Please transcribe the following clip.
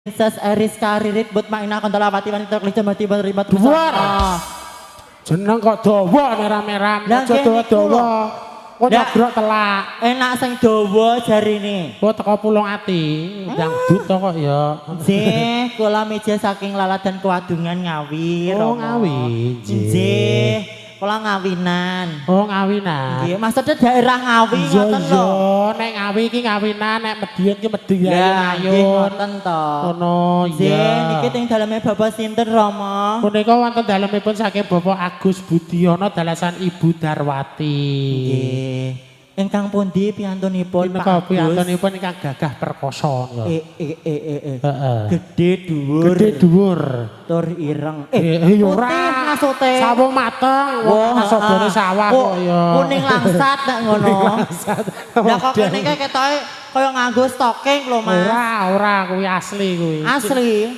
Princess Eriska Ririt But Maina Kontolawati wanita kelija mati rimat. Dhuwur. Jeneng kok dawa nek rame-rame. Lah, Aja nggih, niku dawa-dawa. Kok Lah. nyabrok telak. Enak sing dawa jarine. Kok teko Pulung Ati, dangdut to kok ya. Nggih, kula meja saking Laladan Kewadungan Ngawi. Oh, Romo. Ngawi, nggih. Nggih, kula Ngawinan. Oh, Ngawinan. Nggih, maksudnya daerah Ngawi Iya ngoten iya, lho. Nek Ngawi iki Ngawinan, nek Mediun iki Mediun Lah, nggih ayun. ngoten to. Ngono Nggih, iya. niki teng daleme Bapak sinten, Romo? Punika wonten dalemipun saking Bapak Agus Budiono dalasan Ibu Darwati. Nggih. Ingkang pundi piyantunipun, Punika Pak Agus? piyantunipun ingkang gagah perkasa ya. Eh eh eh eh eh. Heeh. Gede dhuwur. Gede dhuwur. Tur ireng. Eh, eh, putih ora. Maksute. Sawo mateng, wong sobone sawah kok ya. Kuning langsat nek ngono. Lah kok kene iki ketoke kaya nganggo stocking lho, Mas. Ora, ora, kuwi asli kuwi. Asli.